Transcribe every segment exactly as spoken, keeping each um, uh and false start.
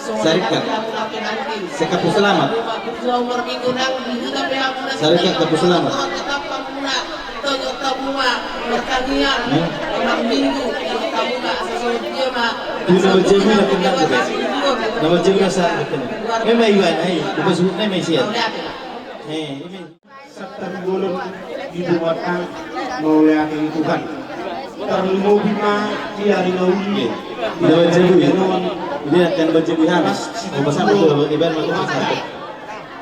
Sarikat. Sarikat kapus selamat. Sarikat kapus selamat. Nama jago na kena. Nama jago na sa kena. Memang iwan, hai. Bukan sebut nama isian. Eh, ini. Santabi bolon di bunga tang mauliate di Tuhan. Tarlumobi ma di ari na uli. Nama jago ya. Dia akan baca di Hamis. Mau pasang betul, ibarat mau pasang.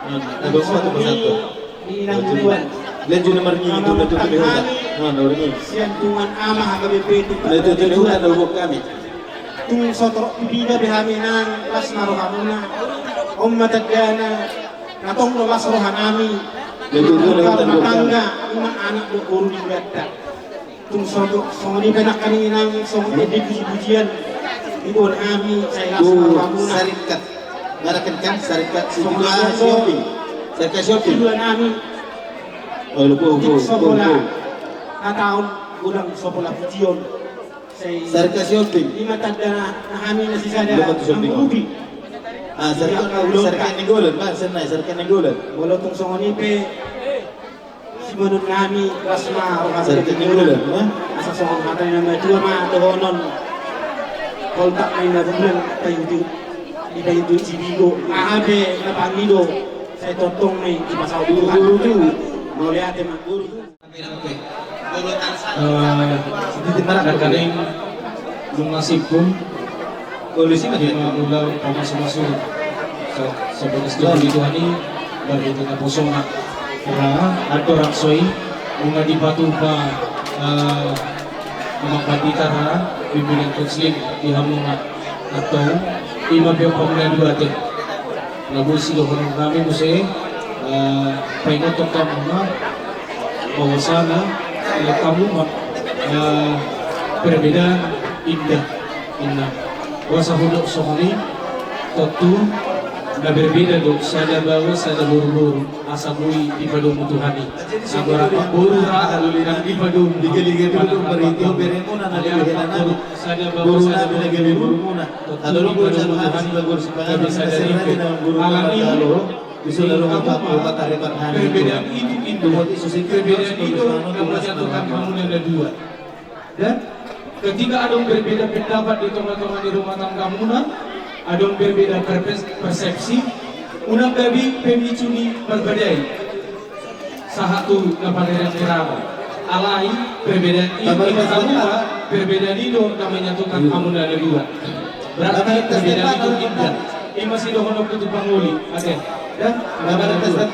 Nah, bagus banget pasang. Lihat juga marngi itu, lihat juga di Hamis. Nah, marngi. Sian Tuhan ama H K B P itu. Lihat juga di Hamis, ada buat kami. Tung so torop pipina be hami nang las ma rohamuna. On ma tandana na tong do las rohanami. Betul, betul, betul, betul. Rumah tangga, ima anak do boru di gata. Tung so, songon i pe nangkaningan songon i di puji-pujian. Iboan hami sai las ma rohamuna. Sarikat. Ngaraken kan sarikat si Sihombing. Sarikat Sihombing. Iboan hami. Oh, lupa, lupa, lupa. Tung so bola. Hataon godang so bola pujion. Sarikat Sihombing. Ima tanda na hami na sisada. Lupa tu Sihombing. Manggurupi. Ah, sarikat, sarikat Nainggolan, Pak, senai, sarikat Nainggolan. Molo tung songon i pe, siboanonnami, las ma roha sarikat Nainggolan, ya. Asa songon hata ni na matua ma dohonon. Koltak ma i na bulan, paiuti, dipaiuti sibigo. Aha pe na pangido, sai tongtong ma i, dipasaut Tuhan. Mauliate ma. Eh, nangkaning nunga simpul, ima ulaon pamasu-masu. Sa-, sabagas Tuhan i, marhite naposona. Ra, andorang so i, nunga dipatupa, eh, Amang Pandita ra, pimpinan konseling di hamuna. Antong, ima pe pamula dua te. Na boi sidohononnami muse, eh, paingothon hamu ma, bahwasana, eh, hamu ma, eh, perbedaan indah, inna. Boasa hudok songon i, tontu, na berbeda do, sada baoa, sada boru-boru, asa boi dipadomu Tuhan i. Anggo rap boru ra, nang dipadomu. Sada baoa, sada boru-boru. Tontu dipadomu Tuhan i, gabe sada dope. Alani i, di hamu ma, perbedaan i do indah. Perbedaan i do na manyatuhon hamu na dua. Dan ketika adong berbeda pendapat di tonga-tonga ni rumah tanggamuna, adong berbeda perpes-, persepsi, unang gabe pemicu ni parbadai. Sahat tu na panerengan. Alai, perbedaan i, ima hamu ma, perbedaan i do na manyatuhon hamu na dua. Berarti perbedaan i do indah. Ima sidohononku tu pangoli. Oke. Dan, na panerengan.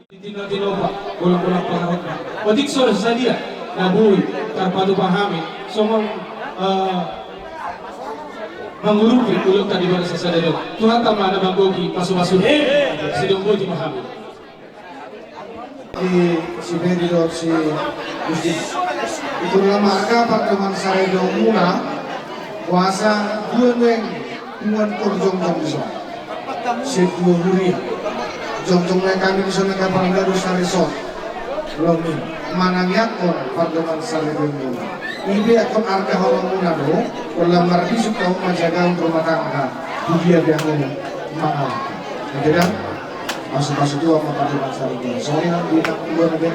Di tino-tinopa, bolang-bolang pangarahutna. Otik so sadia, na boi tarpatupa hami, songon, eh, mangurupi ulaonta di bagasan sadari on. Tuhanta ma na manggohi pasu-pasu. Sidung boti ma hami. Di si Bedi dohot si Gusti. Itu adalah marga pardomuan saripeonmuna, boasa dua nuaeng punguan tor jongjong dison. Sian dua huria. Jongjong nai hami dison na kapal daru sari son. Lomin. Manangiangkon pardomuan saripeonmuna. Ibeakkon argahononmuna do, pola marbisuk hamu manjagaon rumah tangga. Di dia be hamu mangalangka. Oke, dah? Pasu-pasu Tuhan ma pardomuan saripeon. Songon i nang di nang dua na be.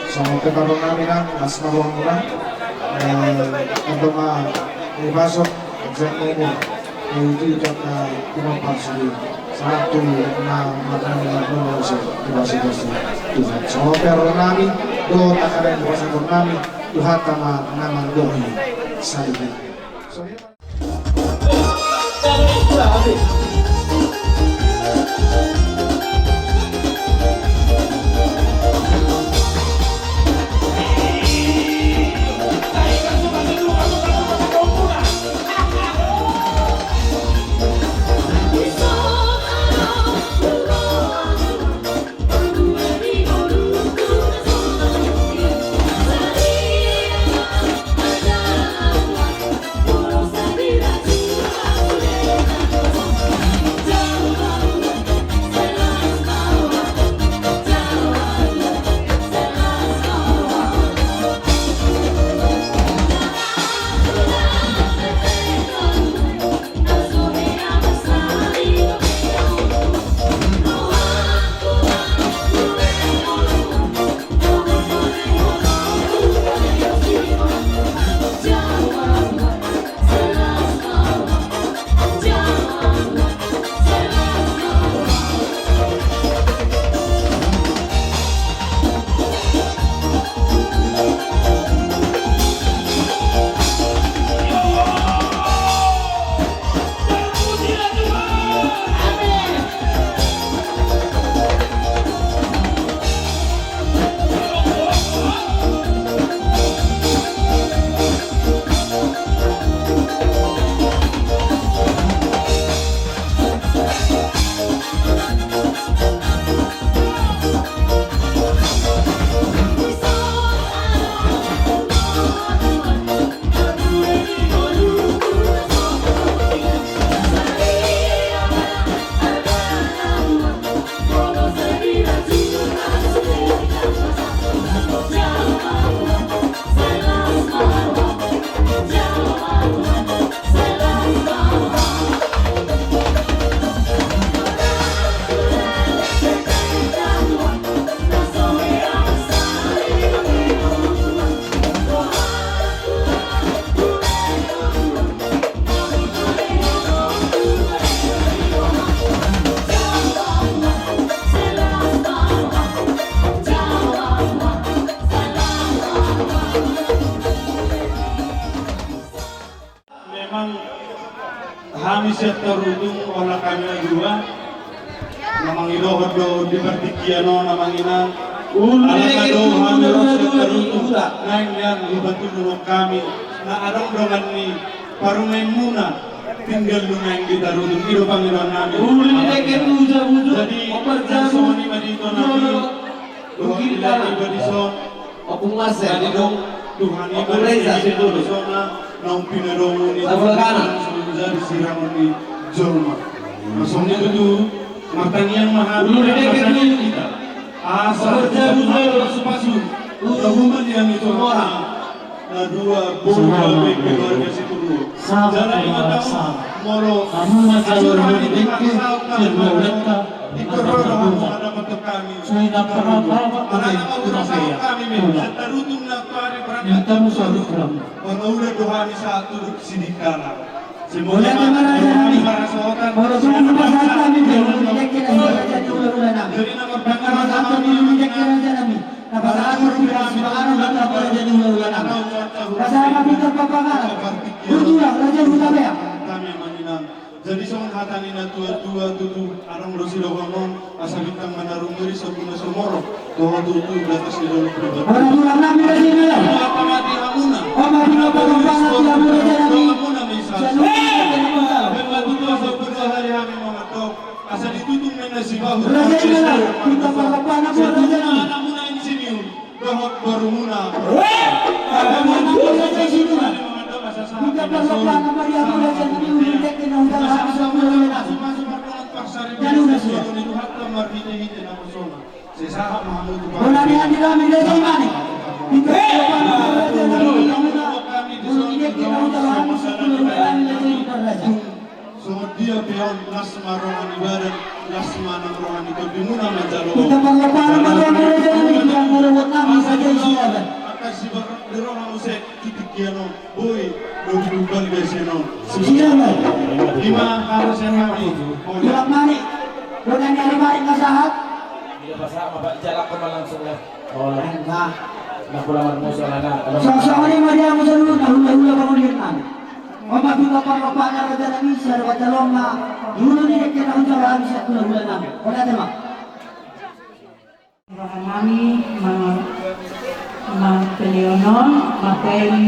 Songon pe parrohanami nang, las ma rohamuna. Eh, andorang, eh, pasok, ajak ma umur. Eh, itu juga, eh, cuma palsu. Satu, na, makanya, na, na, na, na, na, na, Tuhan. Songon pe parrohanami, dohot angka na nipasahatonnami, Tuhanta ma na manggohi. Saripeon. Hami sian Tarutung, olat hami na dua. Na mangidohon do di partingkian on, amang inang. Ulu di dengke tu hami ro sian Tarutung. Naeng nian hubantuhon hami. Na adong dongan ni parumaenmuna tinggal do naeng di Tarutung. I do pangidoan nami. Ulu di dengke tu jabu. Jadi songon i ma di ito nami. Oke, di son. Oke, Mas. Jadi dong, Tuhan, Oke, Reza, sini dulu. Naung pinadomu ni Tuhan, jadi sirangon ni jolma. Langsung itu tu, martangiang ma hami, ulu di dengke tu. Asa, Oke, jabu, jabu. Pasu-pasu. Jabu ma dia itu. Orang. Na dua, boru, keluarga si Purwo. Jala ingot hamu, molo hamu na jalo di dengke, sian dua ulenta, di korona hamu ada betul kami. Suina pernah tahu, anak nama udah sama kami, men. Seterutung na pari berangkat. Yang tamu suatu pulang. Molo udah dohani satu duduk sini kalah. Semoga kami marasotan. Molo sudah rumah sakit kami, men. Jadi nama berangkat sama kami. Na pasahat ma di panganon, na pasahat ma di ulaon. Pasahat ma di panganon. Betul lah, Raja Hutabean. Jadi songon hata ni na tua-tua tutu, adong do sidohonon, asa bintang manarung diri, sabuna sumorop. Toho tutu, di atas di dalam pribadi. Ora tulang nami, Raja Hutabean. Tua mati hamuna. Oma bina parumpangan di hamuna, Raja nami. Hamuna misa. Sian uli, sian uli. Batu tua, sabuna hari hami mangatok. Asa ditutung mena si bahu. Raja i ma laho, hita parlopana buat raja nami. Anakmuna Insinyur, dohot borumuna. Hita parlopana Maria, raja nami, uli dengke na hudala hami. Masuk-masuk mardongan parsaribu. Jadi udah sudah. Ni Tuhanta marhite-hite na husona. Sesahat ma hamu tu. Bona ni handi nami, raja i ma ni. Hita parlopana raja nami, uli dengke na hudala hami, sepuluh ribu nami, raja i ma raja. Songon dia pe on, las ma roha ni badan, las ma nang roha ni tondimuna manjalo. Hita parlopana ma roha ni raja nami, tu angka robot nami sadia i silaban. Angka sibar ni roha muse tu tingki on, boi do ditumbal be sian on. Silaban. Ima haro sian hami. Tulang nami, bona ni ari mari na sahat. Ida pasahat ma, Pak, jalan kau langsung ya. Oh, nah. Na pulang marmusu anak. Songon i ma di hamu saluhutna, hula-hula pangolian nami. Oma bina parlopana raja nami, sian raja loma. Dulu ni dengke na hudala hami sian hula-hula nami. Oda tema. Roha nami ma, ma peleon on, ma peleon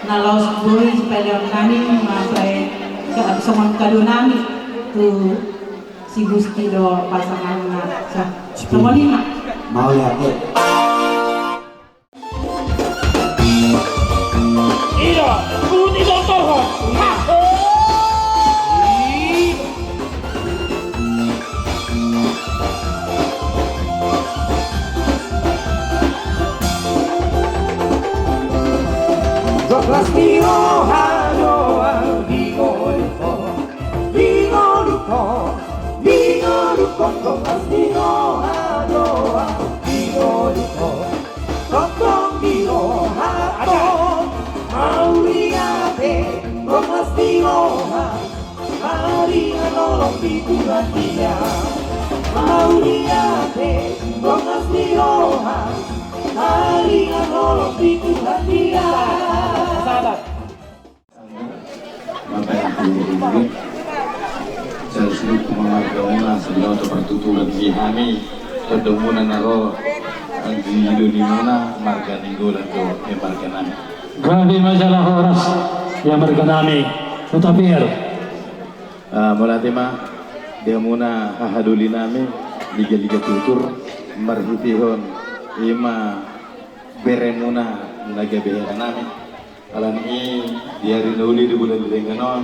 na laos boi peleon nami, ma peleon songon kado nami tu si Gusti do pasanganna. Sa, songon i ma. Mauliate. Ida, putih doktor ho. Ha. Dua belas kilo hado, dingolukon, dingolukon, dingolukon, dua belas kilo hado, dingolukon. Tongtong di rohangkon, mauliate, dua belas di roha, maringan holong di Tuhan dia. Mauliate, dua belas di roha, maringan holong di Tuhan dia. Sabar. Bapak Ibu, jala sidung tu marga muna, sandok tu partuturan di hami, tondong muna na ro, di doli muna, marga Nainggolan do, eh, marga nami. Gabe ma jala horas, ia marga nami, Hutabean. Ah, mauliate ma, di hamuna hahadoli nami, liga-liga tutur, marhitehon, ima bere muna, na gabe hela nami. Alani i di ari na uli di bulan di denggan on,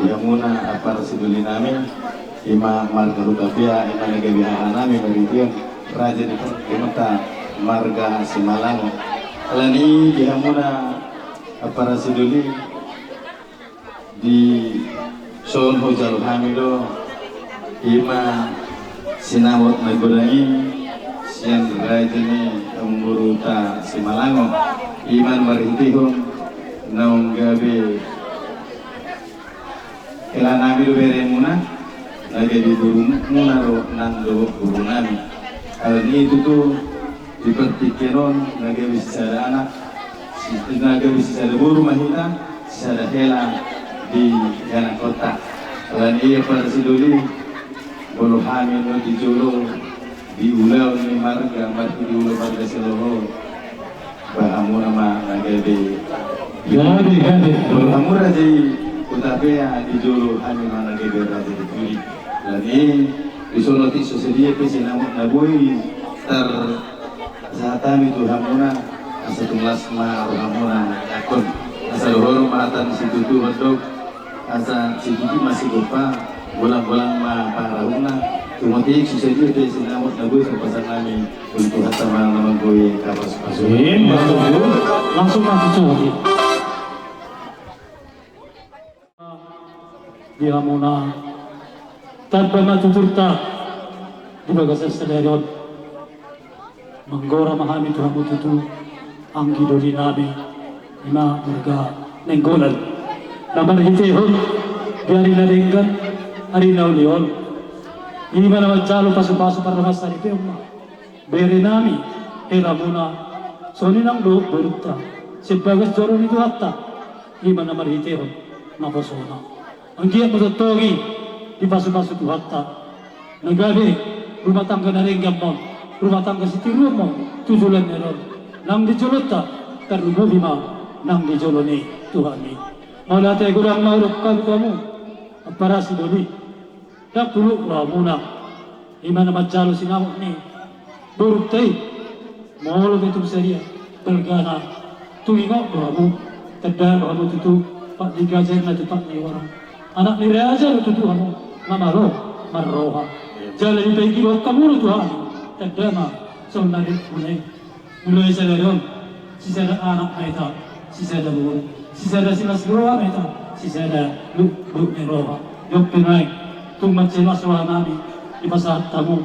di hamuna ampara sidoli nami, ima marga Hutapea, ima na gabe haha nami marhitehon raja ni partingkianta marga Simalango. Alani i di hamuna ampara sidoli di son hujalo hami do, ima sinamot na godang i sian raja ni umur uta Simalango, ima marhitehon naung gabe hela nami do bere muna, na gabe boru muna do nang do boru nami. Alani i tutu di partingkian on na gabe sisada anak, si-, na gabe sisada boru ma hita, sisada hela di Jadi ia parsidoli, molo hami na di jolo, di ulaon ni marga, marga di ulaon marga Sihaloho, ba hamuna ma na gabe. Gabe, gabe. Molo hamu raja i Hutapea di jolo, hami ma na gabe raja di jolo. Jadi, di solotik so sadia pe sinamot na boi tar Sahat hami tu hamuna, asa tung las ma rohamuna, na ingkon asa dohonon ma hata ni situtu mandok, asa situtu masihompa, golang-golang ma pangarahutna. Tung otik so sadia pe sinamot na boi tarpasang hami, tung tu hata ma na mamboan hapasupasu. Emma tutu. Langsung ma tu Jokowi. Di hamuna, tamba ma tuturta di bagasan sadari on. Manggora ma hami tu hamu tutu, anggi doli nami, i ma marga Nainggolan, na marhitehon di ari na denggan, ari na uli on, i ma na manjalo pasupasu parrohanta di pe on ma. Bere nami, helamuna, songon i nang dohot borunta, sian bagas joro ni Tuhanta, i ma na marhitehon naposona. Anggiat ma tongtong i dipasupasu Tuhanta, na gabe rumah tangga na denggan ma on, rumah tangga sitiruon ma on tu joloan ni ari on, nang di jolonta, tarlumobi ma nang di jolo ni Tuhan i. Mauliate godang ma hudok hami tu hamu, parsidoli. Ndang puluk rohamuna, i ma na manjalo sinamot ni borunta i. Molo pe tung sadia balgana, tung ingot do hamu, tanda do hamu tutu, pat ni gajarna tu pat ni uarna. Anak ni raja do tutu hamu, na malo marroha. Jala dipaingot hamu do tu hami, tanda ma songon na di muna i. Mulai sadari on, sisada anak ma hita, sisada boru, sisada silas ni roha ma hita, sisada luklut ni roha. Jompe naeng, tung mansai las roha nami dipasahat hamu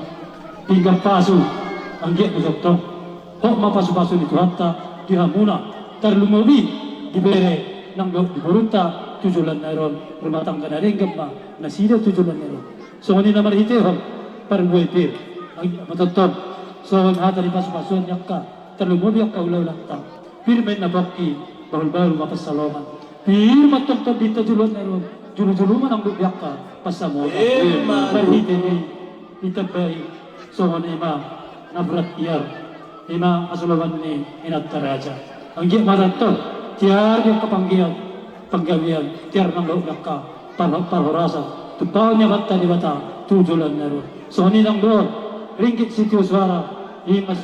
pinggan pasu, anggiat ma tongtong hot ma pasupasu ni Tuhanta di hamuna, tarlumobi di bere nang dohot di borunta tu joloan ni ari on, rumah tangga na denggan ma nasida tu joloan ni ari on. Songon i na marhitehon parbue pir, anggiat ma tongtong songon hata ni pasupasuon ni angka, tarlumobi angka hulahulanta. Pir ma inna pongki, bahulbahul ma pansalongan. Pir ma tongtong di hita joloan ni ari on, jolojolo ma nang dohot di angka pansamotan. Emma. Marhite ni i ditambai songon i ma na bertiar, i ma hasoloman ni inanta raja. Anggiat ma tongtong tiar di angka panggabean, panggabean, tiar nang dohot di angka par-, parhorasan, tumpahon ni Amanta Debata tu joloan ni ari on. Songon i nang dohot ringgit sitio suara, i ma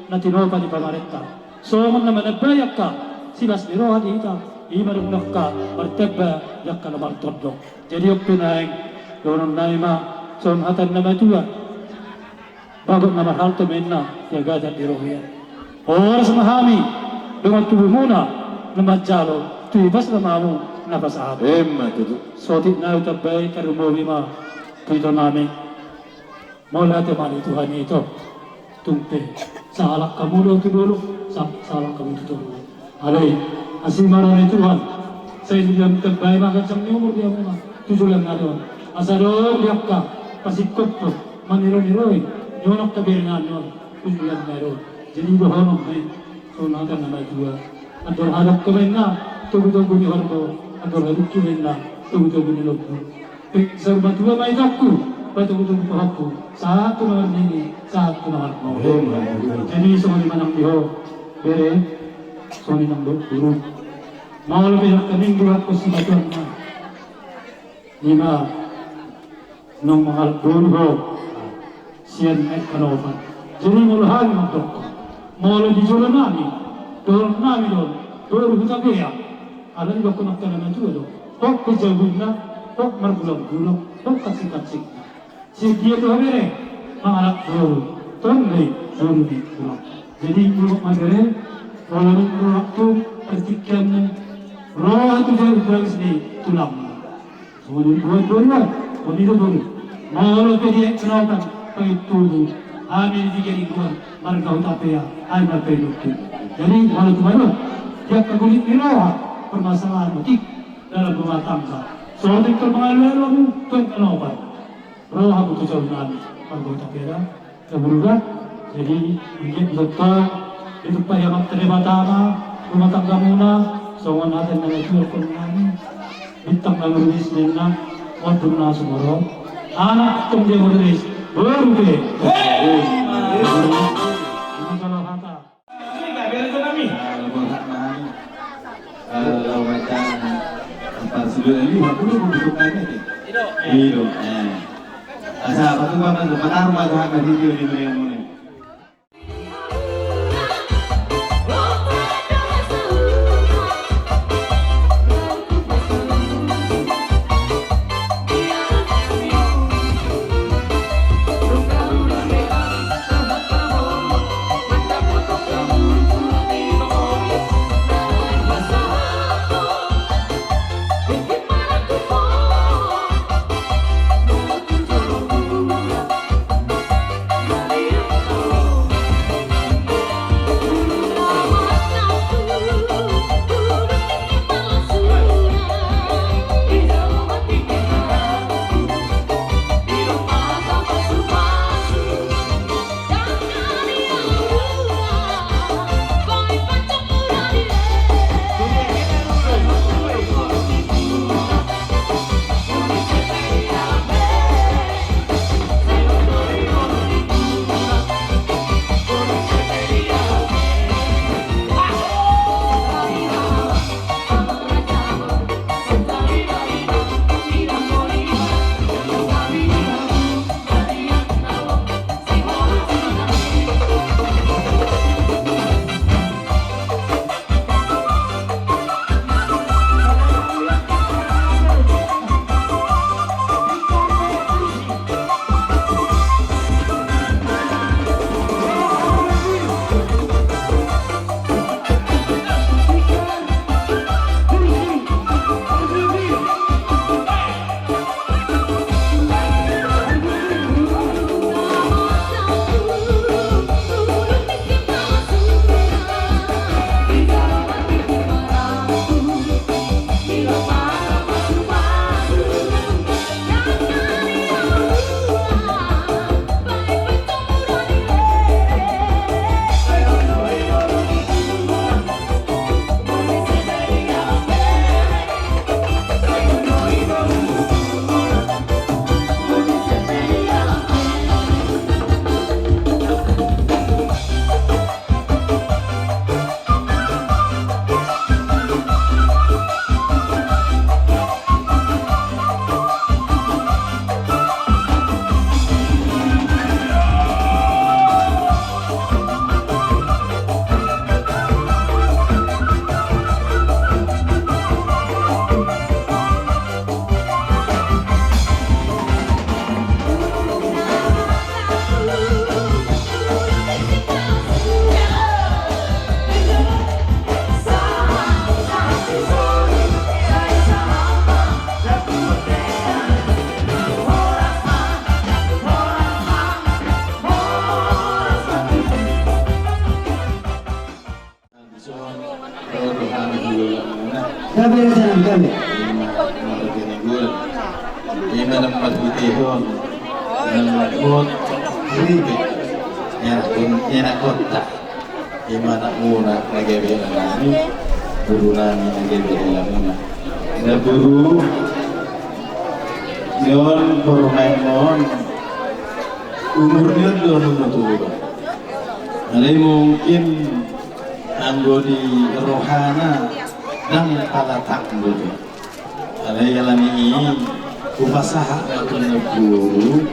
na tinopa ni pamarenta. Songon na manambai angka silas ni roha di hita, i ma dohot angka martamba di angka na martondong. Jadi on pe naeng, dohonon nami ma songon hata ni na matua: Bagot na marhalto ma inna di hagatan di robean. Horas ma hami dongan tubumuna na manjalo, tu ibas ma hamu na pasahat. Emma tutu. Saotik nai hutambai, tarlumobi ma tu ito nami. Mauliate ma di Tuhan i, ito. Tung pe sahalak hamu do tu dolok, sa-, sahalak hamu tu toruan. Alai asi ma roha ni Tuhan, sai ditambai ma ganjang ni umur di hamuna tu joloan ni ari on. Asa adong di angka pasingkophon, maniroi-niroi ni on angka bere nami on tu joloan ni ari on. Jadi dohonon ma i songon hata ni na matua: Andor hadok ma inna togu-togu ni horbo, andor hadungki ma inna togu-togu ni lombu. Saur matua ma itongku, patogu-togu pahompu, sahat tu na marnini, sahat tu na marnono. Jadi songon i ma nang di ho bere, songon i nang dohot boru. Molo pe dang hami dua ho simatuanna, i ma naung mangalap boru ho sian aek Hanopan. Jadi molo hami mandokkon, molo di jolo nami, dohonon nami do on, boru Hutapea. Alai didokkon angka na matua do: Hot pe jabunna, hot margulang-gulang, hot hansik-hansikna. Sian dia tu ho bere mangalap boru? Tong do i boru ni tulang. Jadi molo ma bere, molo dung ro waktu partingkianmu, ro tu jabu bagas ni tulangmu. Songon i do boru, songon i do boru. Molo pe di aek Hanopan, pangintubu, hami di tiga lingkungan marga Hutapea, hami ma pangintubu. Jadi molo tung adong di angka gulit ni roha permasalahan otik dalam rumah tangga, songon i tung mangalualu hamu tu aek Hanopan, ro hamu tu jabu nami marga Hutapea. Kemudian, jadi, mungkin betul itu payah materi pertama rumah tanggamuna, songon hata na itu pun nami bintang na luris nena. Anak tong dia modis. Baru ke. Hei. Ini kalau kata. Ini nggak beres, Nami. Kalau buat Nami. Kalau macam apa sudah ini, aku belum butuh kayaknya deh. Hidup. Eh. Asa apa tuh, Bang? Apa taruh, Bang, apa video di dunia ini? Gabe, gabe. Ima na marhitehon na marhot ribet. Enak, enak kota. Ima na muna na gabe na nami. Boru nami na gabe na muna. Na boru. Nion permainan. Umur nion do nunga tubu. Alai mungkin anggo di rohana ndang pala tanggung. Alai alani i hupasahat ma tu na boru,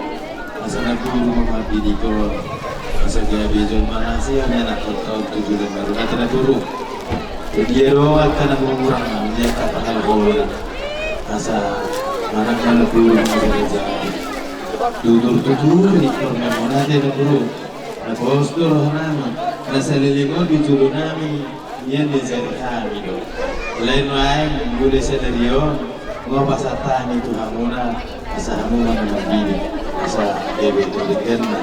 asa na boru ma mardidi on. Asa gabe jolma na sian anak kota tu jolo baru na tu na boru. Jadi ero angka na murang dia kata kalau boru. Asa anak na boru ma gabe jadi. Tutur-tutur di permainan na boru. Na pos do roha nami, na saleleng on di jolo nami, nian diajari hami do. Lain lain, mule sadari on, nga pasahat hami tu hamuna, asa hamu ma na mardidi, asa gabe tu denggan na,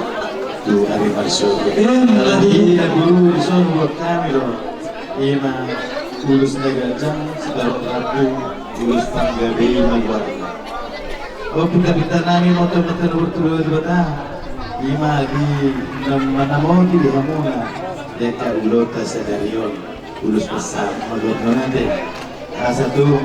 tu ari marsogot. Alani i na boru dison buat hami do, ima ulos na ganjang, sekarang rabu, ulos panggabean na luar. O, pinta-pinta nami, mota-mota na bertuah di bata. Ima di na manamoti di hamuna. Deka ulota sadari on. Ulos pesan, mador nonate. Asa tung.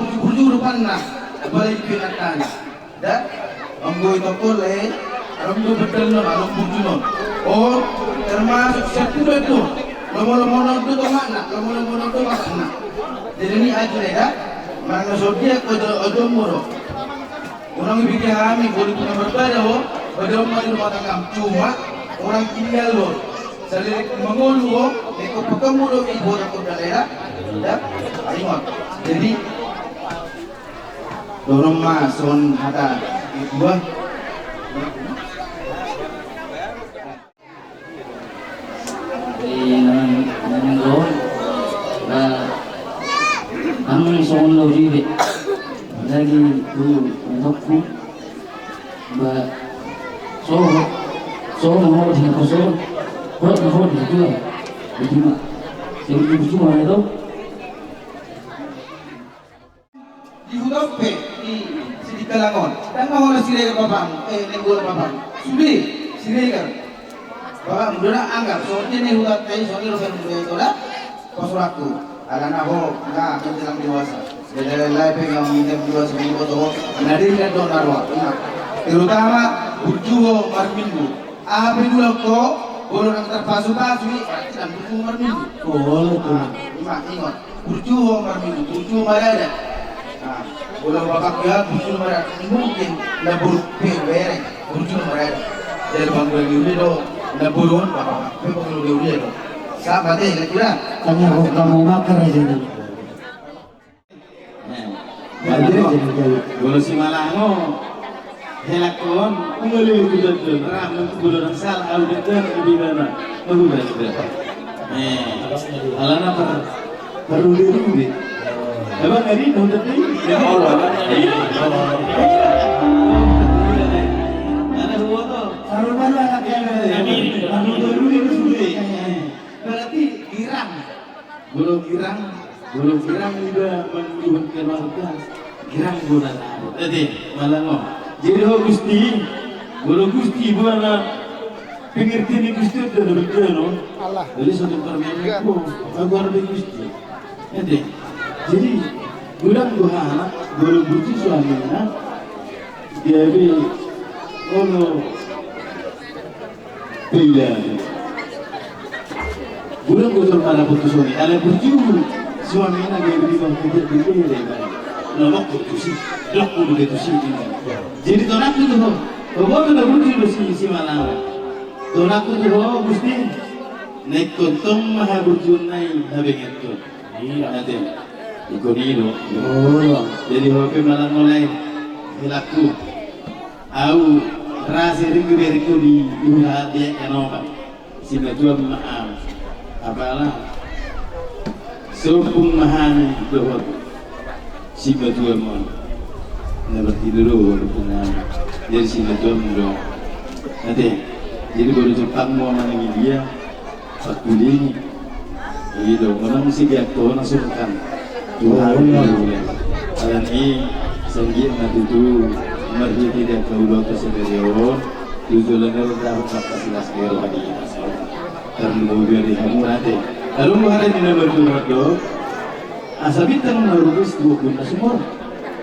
burju-burju rupana, apalagi pinatana. Da, anggo i tongkol e, adong do betelnon, adong burjunon. O, termasuk sian tudo do, lomo-lomonon do tongahna, lomo-lomonon do tongahna. Jadi ni aja ya, da, manang na songon dia, ojo, ojo muro. Unang ipikir hami, boli puna berbada ho, pada rumah di rumah tangga, cuma orang tinggal lo. Saleleng mangolu ho, eko pekemu do, ibu orang kota daerah, da, ingot. Jadi, Dohonon ma songon hata dua. Eh, nang, nang, nang, ba, nang songon na uribe. Lagi tu unokku. Ba, so, so, ho, di, so, ho, ho, di, dua. Di, lima. Yang itu cuma itu. Di huta pe, di Sidikalang on. Ndang na hona Siregar bapakmu, eh, Nainggolan bapakmu. Sude, Siregar. Bapakmu, do na anggar, songon dia na huta pe, songon dia roha ni budaya toda, pasurangku. Alana ho, na, menjelang dewasa. Jadi lain-lain pe, na menjelang dewasa, menjelang dewasa, na diri dan dona roha. Nah, terutama, Burju ho marminggu. Aha pe didok ho, molo ndang tarpasupasu i, berarti ndang burju ho marminggu. Olo, olo. Ima, ingot. Burju ho marminggu, burju ho marada. Nah, molo bapak dia burju ho marada, mungkin na burju pe bere, burju ho marada. Jadi bang gue dulu do, na burju ho bapak pe bang gue dulu do. Sama deh, kira. Tanya ho kamu makar aja nih. Nah, jadi, jadi, jadi. Molo simalango. Helakon, unggal i tu dandon, ram, tu bodo nang sala, au dandon, di bibana. Mahuda suda. Eh, alana par, parrude-rude. Abang ari, nau tadi. Ya, Allah. Iya. Ada dua tuh. Parrude-rude. Berarti girang. Molo girang, molo girang iba mangihuthon keluarga, girang bona laho. Ate, malango. Jadi ho Gusti, molo Gusti bona pengertian ni Gusti on do na berjano. Jadi satu permen ko, aku harus Gusti. Ate, jadi godang do hana, molo burju suamina, gabe, molo Pilihan. Godang do jolma na putus on i. Alai burju suamina gabe di bang putih di bang. Lomok putus i. Lomok putus i. Jadi tonangku tu ho. Ho, ho, tu na burju do si, simalango. Tonangku tu ho, Gusti. Na ingkon tong ma haburjuonna i habengeton. Iya. Ate. Ingkon i do. Oh. Jadi ho pe malango lae. Helakku. Au rasa rindu dari kau di dua dia kanopa. Simatuam ma au. Apala. Sopung ma hami dohot. Simatuam ma. Na berarti do dohot. Jadi simatuam do. Ate. Jadi baru Jepang mau mana dia. Sakuling. Ido, menang si Giakto na sungkan. Tuhan. Alan i, sanggi na tutu, marhiti dia kau doto seberion, tutu lagi udah dapat silas kero hadi. Terlalu biar di kamu nanti. Lalu hari ini nomor dua do, asa bintang na rumus dua puluh na sumur.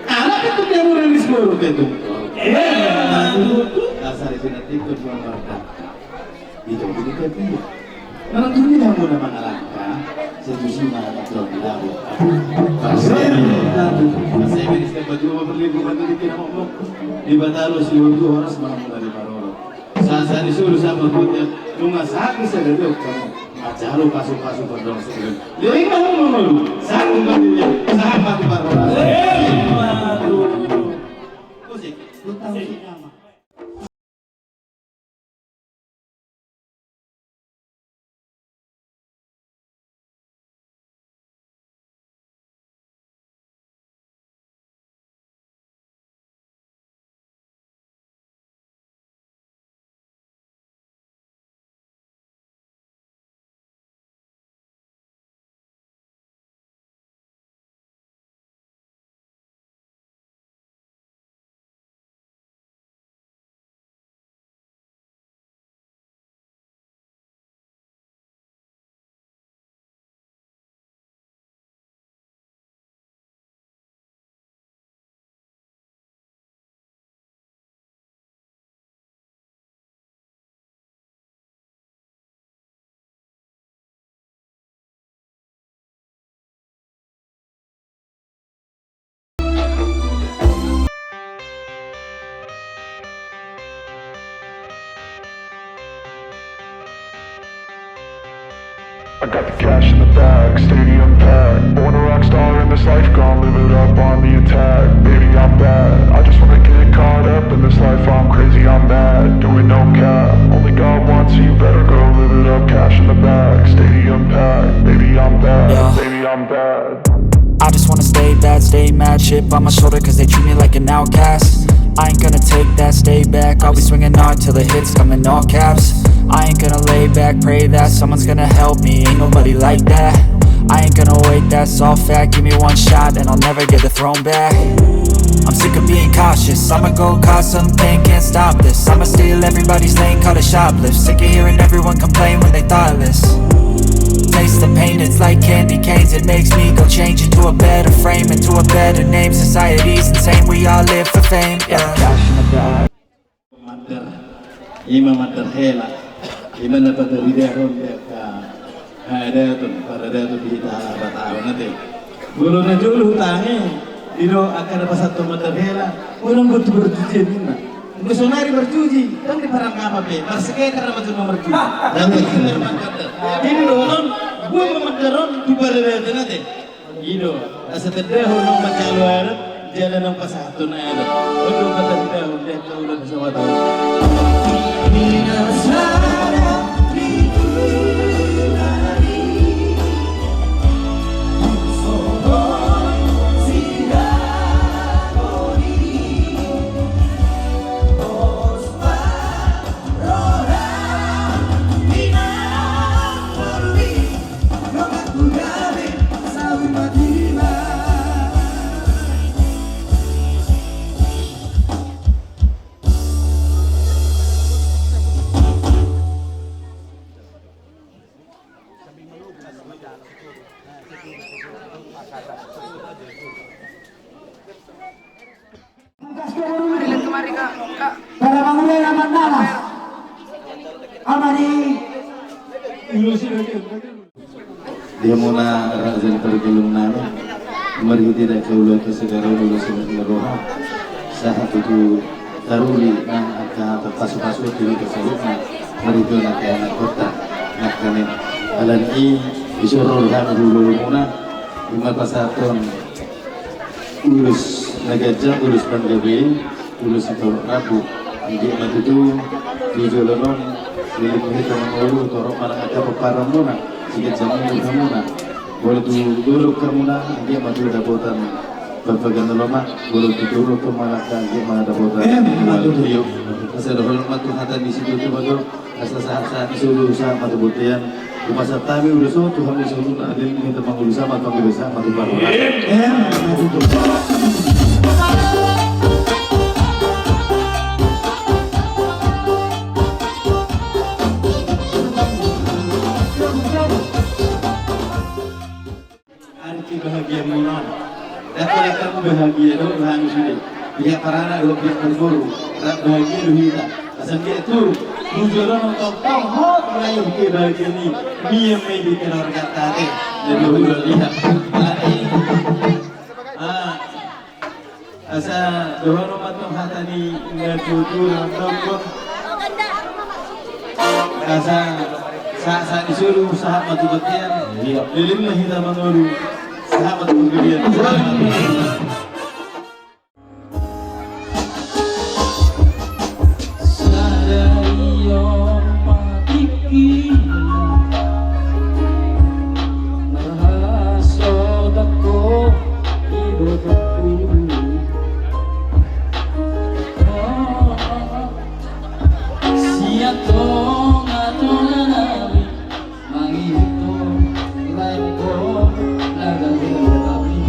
Anak itu dia mau rilis baru betul. Eh, asa itu nanti kedua marka. Ito, jadi kepia. Manang tuni hamu na mangalangka, sai tusi ma na tuan laho. Pasai, pasai, beri setiap baju ma perlu gua mandi di kira mokmok. Di batalo si dua horas manang mulai di paroro. Sasa disuruh sama putih, nunga sakit sadari okkamu. Macalo pasu-pasu perdong sebelum. Jadi kamu mengeluh, satu kali dia, sama di paroro. Musik, utang si nama. I got the cash in the bag, stadium packed. Born a rock star in this life, gone live it up on the attack. Baby, I'm bad. I just wanna get caught up in this life. I'm crazy, I'm mad. Doing no cap. Only God wants you, better go live it up. Cash in the bag, stadium packed. Baby, I'm bad. Yeah. Baby, I'm bad. I just wanna stay bad, stay mad. Chip on my shoulder 'cause they treat me like an outcast. I ain't gonna take that, stay back. I'll be swinging hard till the hits come in all caps. I ain't gonna lay back, pray that someone's gonna help me. Ain't nobody like that. I ain't gonna wait, that's all fact. Give me one shot and I'll never get the throne back. I'm sick of being cautious. I'ma go cause something, can't stop this. I'ma steal everybody's lane, call it shoplift. Sick of hearing everyone complain when they thoughtless. Taste the pain, it's like candy canes. It makes me go change into a better frame, into a better name. Society's insane, we all live for fame, yeah. Cash in the bag. Mander, Ima mandar hela, ima na pataridahon di angka haadaton, paradaton di hita Batak on ate. Molo na jolo hutangihon, i do angka na pasahathon mandar hela, molo nunga tu parjujian ninna. Anggo saonari parjuji, ndang diparangkap pe, marsikekar ma jolma marjuji. Ndang diparangkap. Jadi dohonon, boha ma mandar on tu paradaton ate. I do, asa tandahon naung manjalo adat, jala naung pasahathon adat. On do pataridahon di angka ulaon sahat on. Di hamuna raja ni pargelung nami, marhite angka ulaon na sagar on, ulos ni roha, sahat tu taruli nang angka tarpasupasu tu hita saluhutna, marhite angka anak kota, angka ne. Alani i, dison ro hami tu hamuna, ima pasahathon ulos na ganjang, ulos panggabean, ulos sitorop rambu. Anggiat ma tutu tu joloan on, leleng ma hita mangolu, torop ma nang angka pomparanmuna, siganjang umur hamuna. Molo tu dolok hamuna, anggiat ma tutu dapotan pambagian na lomak, molo tu dolok tu mangalangka, anggiat ma dapotan. Em, ma tutu. Asa dohonon ma tu hata ni situtu ma do. Asa sahat-sahat ni solu sahat ma tu bontean. Hupasahat hami ulos on tu hamu solu, na leleng ma hita mangolu, sahat ma tu panggabean, sahat ma tu parhorasan. Em, ma tutu. Ari kebahagiaanmuna on. Dapot angka bahagia do rohangku sude. Pihak paranak dohot pihak parboru, rap bahagia do hita. Asa anggiat tu, tu joloan on tongtong hot ma i kebahagiaan i. Mian ma i di keluarganta ate. Jadi udah lihat. Alani. Ah. Asa dohonon ma tong hata ni natuatua na mandok. Asa sahat-sahat ni solu sahat ma tu bontean. Leleng ma hita mangolu, sahat ma tu panggabean. Sahat ma tu panggabean. Sadari on patikki marhasodak ho ibotongku. Sian tongatonga nami mangihuthon rangkon na gabe hami.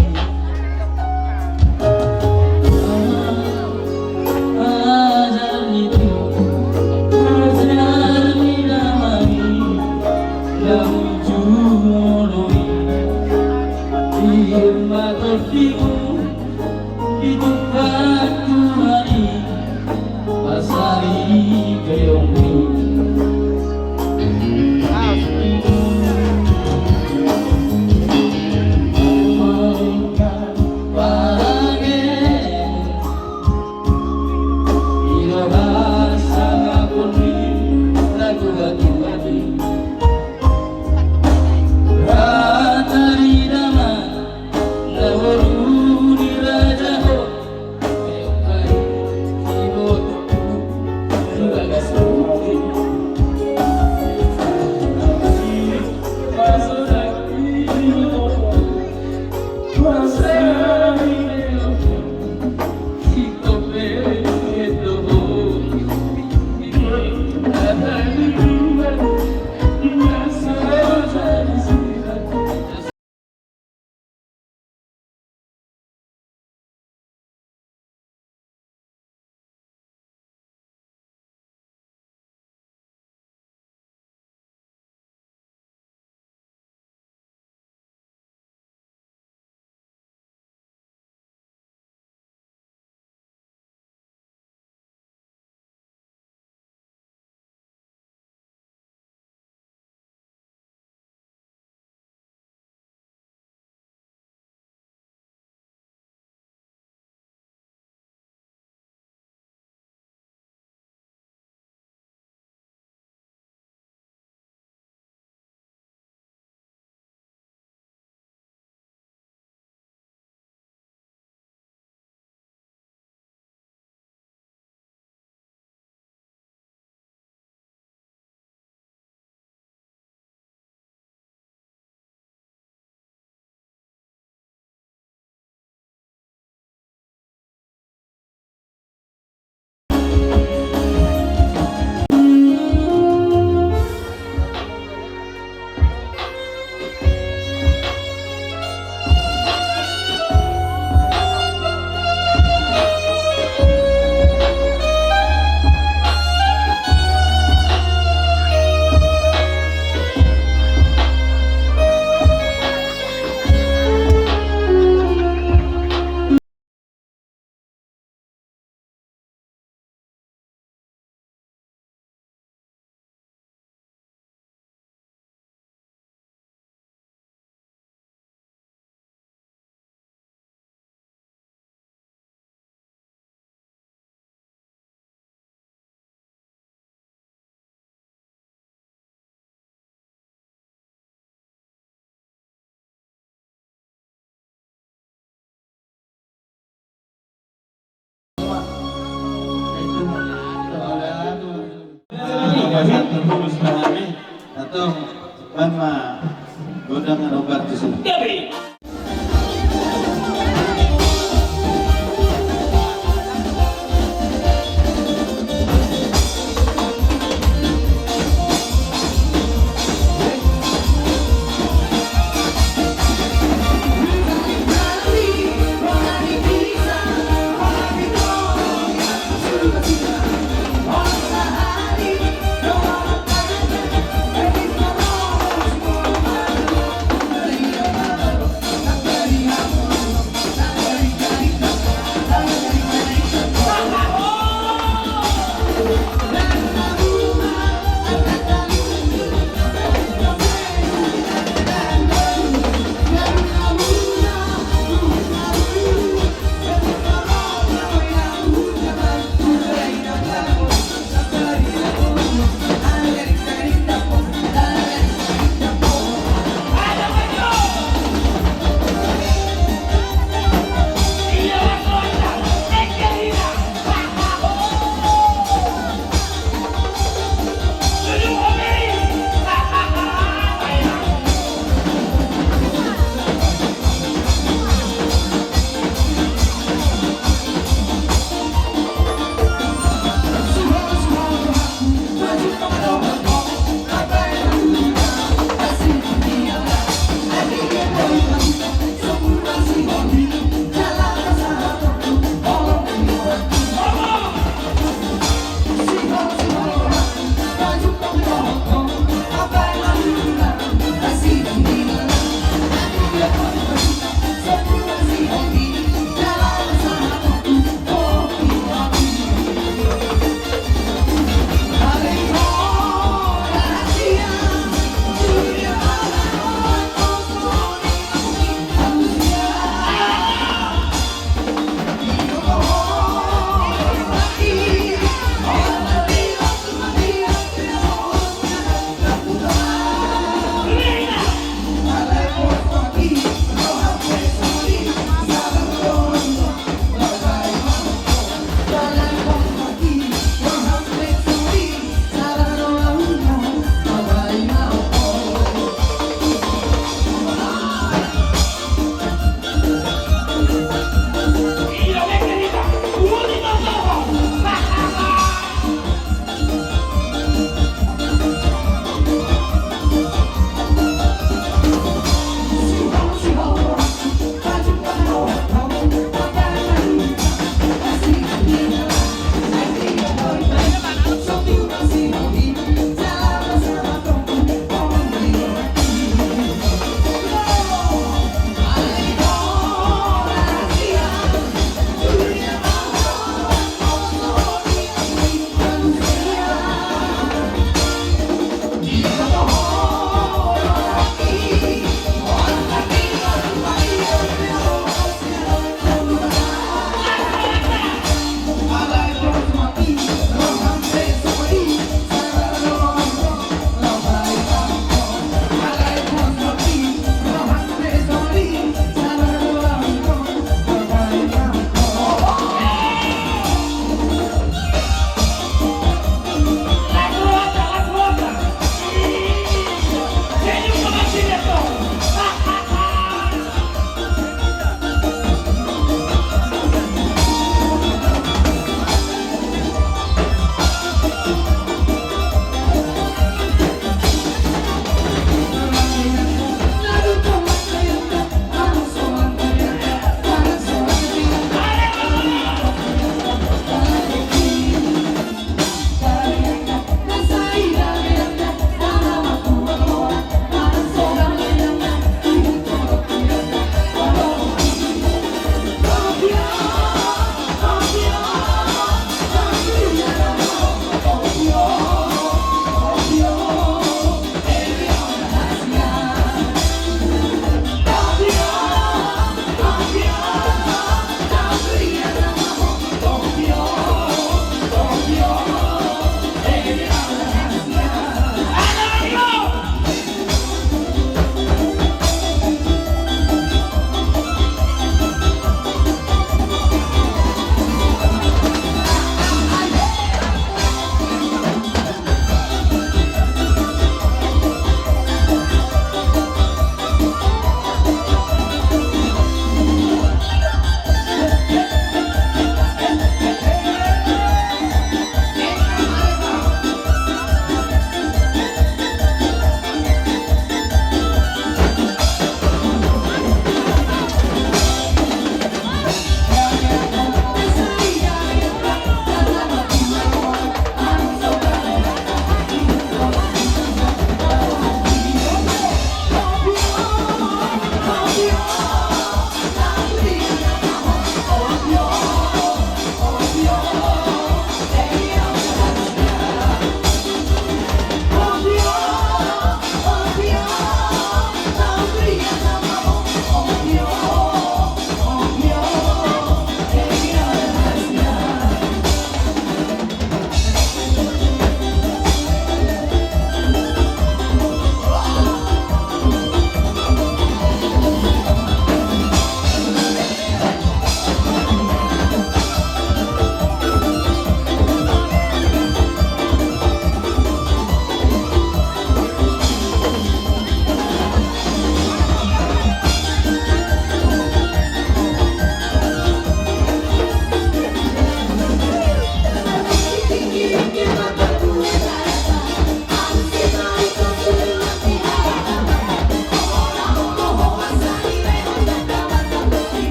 Tong, baen ma gondang na hombar tusi. Gabe.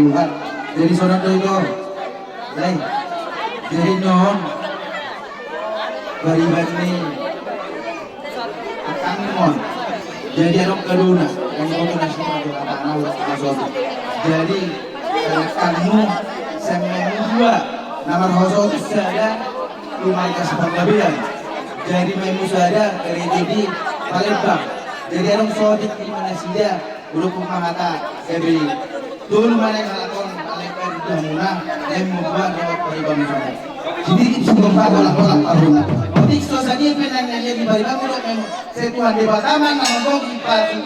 Tuhan. Jadi songon do ito. Lai. Jadi non. Bari bani. Angkang on. Jadi adong gadona. Yang kau kena semua di kata anak udah sama suami. Jadi angkangmu sama dua. Nomor hoso sada. Rumah kasih penggabean. Jadi maimu sada. Dari jadi Palembang. Jadi adong sotik di mana sida. Udah pun mahata. Jadi Tolu ma na halak on, alai pardamuna, na membuat lewat pariban. Jadi, singkong pagola-gola paruna. Otik so sadia pe na jadi pariban, udah memang. Saya Tuhan Debata ma na membogi pasupasu.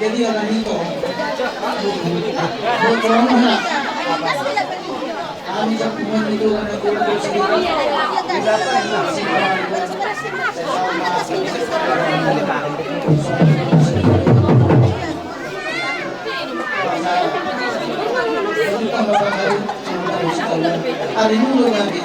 Jadi ala nito. Kami sapu mandi tu anak guru tu sendiri. Hari ini lagi.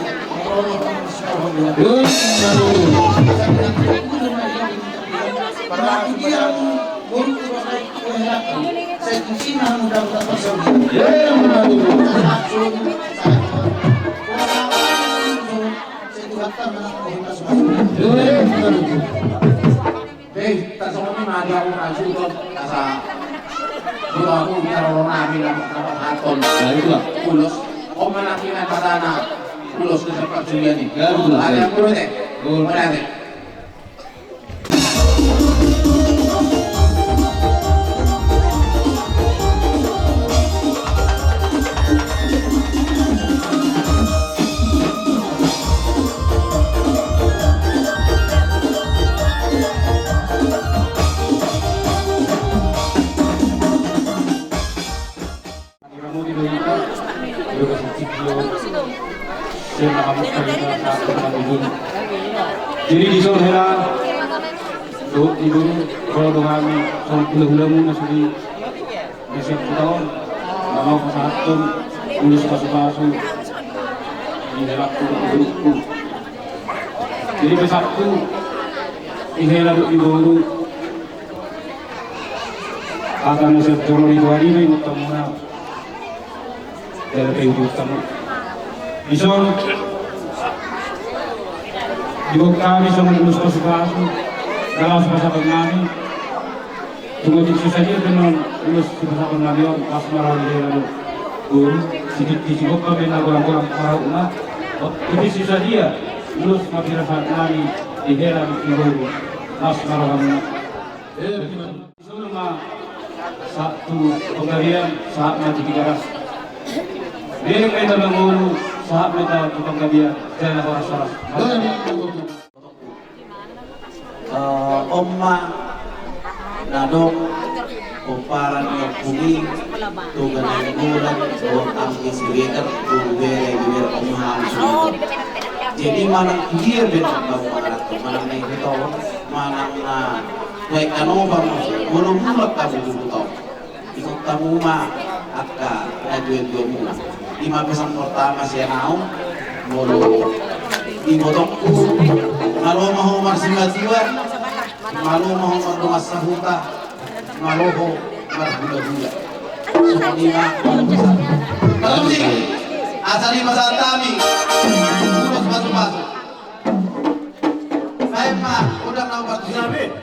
Hei, tasongon i ma di au na suhut on, asa. Buat aku, biar orang nami dapat, dapat haton. Nah, itulah. Ulos. Om mana kina patana. Ulos ke tempat Juliani. Ya, betul. Ada yang kurang, eh? Betul. Mana, eh? Jadi dison hela dohot di boru, ro do hami songon hulahula muna sude na siap tu taon, na mau pasahathon ulos pasupasu di hela dohot di boru. Jadi pesanku di hela dohot di boru, hata na siap jolo di tuari ma ingot tamuna. Jala pe ujung tamu. Dison diboan hami songon ulos pasupasu, galas pasahaton nami. Tung otik so sadia pe non ulos sipasahaton nami on, las ma roha ni hela dohot boru. Sitik di sigompa pe na golang-golang parahutna. Otik so sadia ulos na pinasahat nami di hela dohot di boru, las ma rohamuna. Dison ma sahat tu panggabean, sahat ma tu Tigaras. Bereng ma hita mangolu, sahat ma hita tu panggabean, jala horas-horas. Eh, on ma na dok pomparan ni ompung i, tu ganahi bulan, dohot anggi siregar, tu bere-bere on ma hamu sude. Jadi manang dia benar mau manang manang na itu tahu manang na baik kan obat molo mulak kamu dulu tahu. Ikut tamu ma angka na dua-dua muna. Ima pesan pertama sian au molo di botongku. Malo ma ho marsimatua. Malo ma ho mardongan sahuta. Malo ho marhula-hula. Songon i ma malo pesan. Parmusik. Asa di pasahat hami. Ulos pasu-pasu. Baik ma. Udah mau parmusik.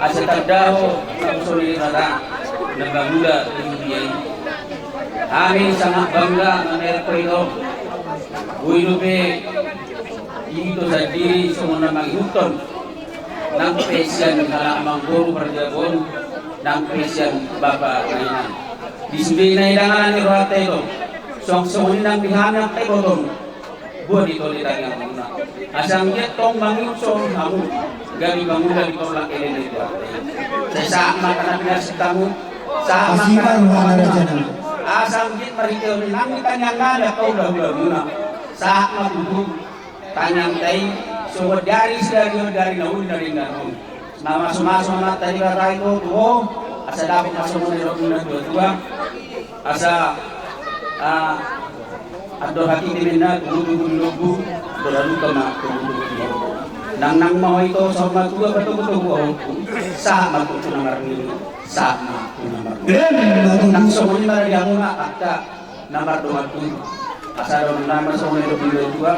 Asa tanda ho na songon i rara na bangula di dunia i. Hami sangat bangga mamereng ho ito. Boi dope ito sandiri songon na mangihuthon nang pe sian halak amangboru parjabu on nang pe sian bapa na inang. Di sude i na inang ala ni rohanta ito. Songon songon i nang di hami angka ibotom. Buat di toli tangiang muna. Asa anggiat tong mangihut songon hamu gabe pangula di torlak elek ni Tuhanta. Sai sahat ma angka na pinarsik hamu. Sahat ma angka na pinarsik hamu. Asa anggiat marhitehon i nang di tangiang nami angka hulahula muna. Sahat ma tutu tangiangta i songon di ari sadari on di ari na uli na denggan on. Na mamasu-masu ma Amanta Debata ito tu ho asa dapot ma songon na nidok ni natua-tua. Asa andor hatiha ninna tubu-tubu ni lombu, andor halumpang ma tubu-tubu ni lombu. Nang nang ma ho ito saur matua patogu-togu ho. Sahat ma tu na marnini, sahat ma tu na marnini. Nang songon i ma di hamuna angka na mardongan tubu. Asa adong nang ma songon na nidok ni natua-tua.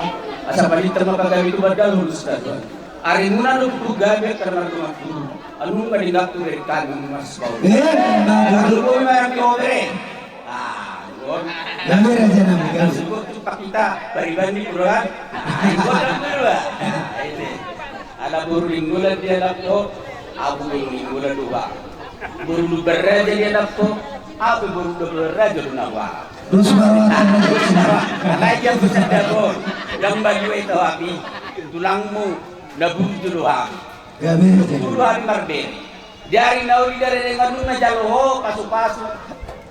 Asa palinta ma pagabe tu banda ni ulos ni natua-tua. Arimuna do tu gabe angka na mardongan tubu. Nunga denggan tu berkami mas bau. Nunga denggan tu berkami. Ah, nunga. Nunga raja nami. Nunga suka tu kapita pariban ni pura. Nunga denggan tu ba. Ala boru Nainggolan dia dapot, abu boru Nainggolan do ba. Boru Lumban Raja dia dapot, abu boru Lumban Raja do na ba. Dos baru akan. Alai dia pesan dapot. Gambal gue itu api. Tulangmu na burju do ba. Gabe. Tulu hami marbere. Di ari na uli di ari na denggan on na jalo ho pasu-pasu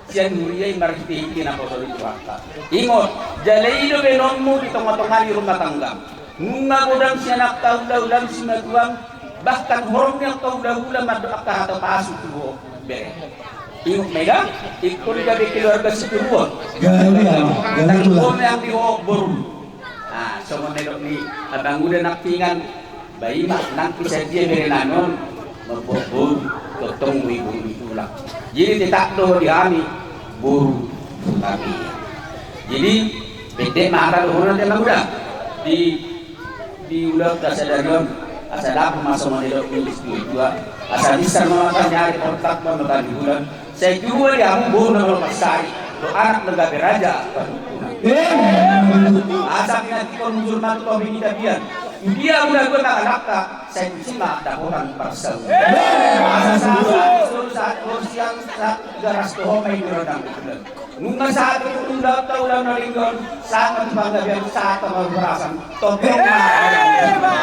sian huria i marhite-hite naposo ni Tuhanta. Ingot, jala i do baenonmu di tonga-tonga ni rumah tanggam. Nunga godang sian angka hula-hulam simatuam, bahkan horong ni angka hula-hula mandok angka hata pasu tu ho bere. Ingot ma i da, ingkon gabe keluarga sitiruon. Gabe, ah, gabe. Tanggung jawab yang di boru. Nah, songon na nidok ni abang uda nangkiningan, baen ma nang pe sadia berenami on, mamboan boru, tongtong do i boru i tulang. Jadi tetap do di hami boru hutamian. Jadi pendek ma hata dohonon, abang uda. Di di ulaonta sadari on, asa dapot ma songon na nidok ni situa-tua, asa binsar ma mata ni ari, portak ma mata ni bulan, sai tua di hamu boru na malo marsari, dohot anak na gabe raja. Asa pinantikhon mujur ma tu topi ni tapian, tu dia muna dua tangan angka, sai tusi ma dapotan parsaulian. Asa sahat, sahat, sahat, sahat, sahat, sahat, garas tu ho ma i di rondang bulan. Nunga sahat tu ulaonta, ulaon na denggan, sahat tu panggabean, sahat tu parhorasan. Tongtong ma.